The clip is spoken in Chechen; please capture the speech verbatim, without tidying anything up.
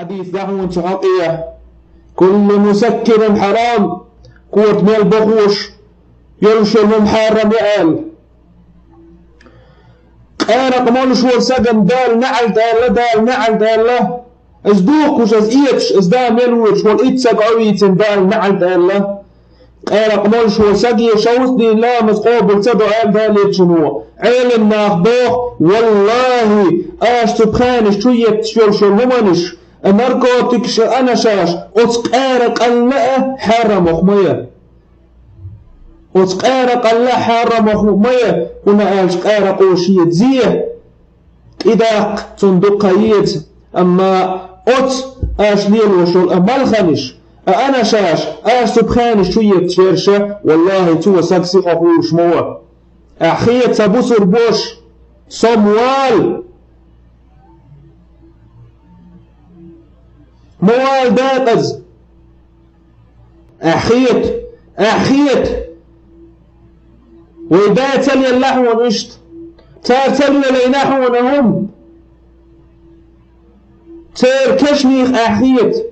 Хьадис даьхьа ван цу хьакъехьа: «Куллу мусаккирин хьарам», корта мел бохош йолуш йолу хӀума хьарам ю аьлла. Къаракъ молуш волу сагана Дала неӀалт аьлла, Дала неӀалт аьлла. Иза духкуш, иза эцаш, иза да мел воьдуш волу итт саг Ӏовийцина Дала неӀалт аьлла. Къаракъ молуш волу саге шовзткъа дийнахь ламаз къобал ца до аьлла Делан Элчано. Ӏелам нах боху: «Валлахи, аша цу пхенаш чу етташ йолуш йолу хӀуманаш, а наркотикаш, а анашаш оцу къаракъалла а хьарамах ма ю. Оцу къаракъалла а хьарамах ма ю, хӀунда аьлча къаракъо шен зе тӀедаккха цунна дукха еза, амма оцу аша лелош йолу а малханаш, а анашаш аша цу пхенаш чу етташ ерш, валлахи, цо саг сиха хуьлуш ма ву. Ахьа хета, сан бусург бош, со ма вала. Ма вала декъаза. Ахьа хета, ахьа хета. Вай да ца леллахь хьуна иштта. Цара ца лелайнахь хьуна хӀума. Церан кешнех ахьа хета.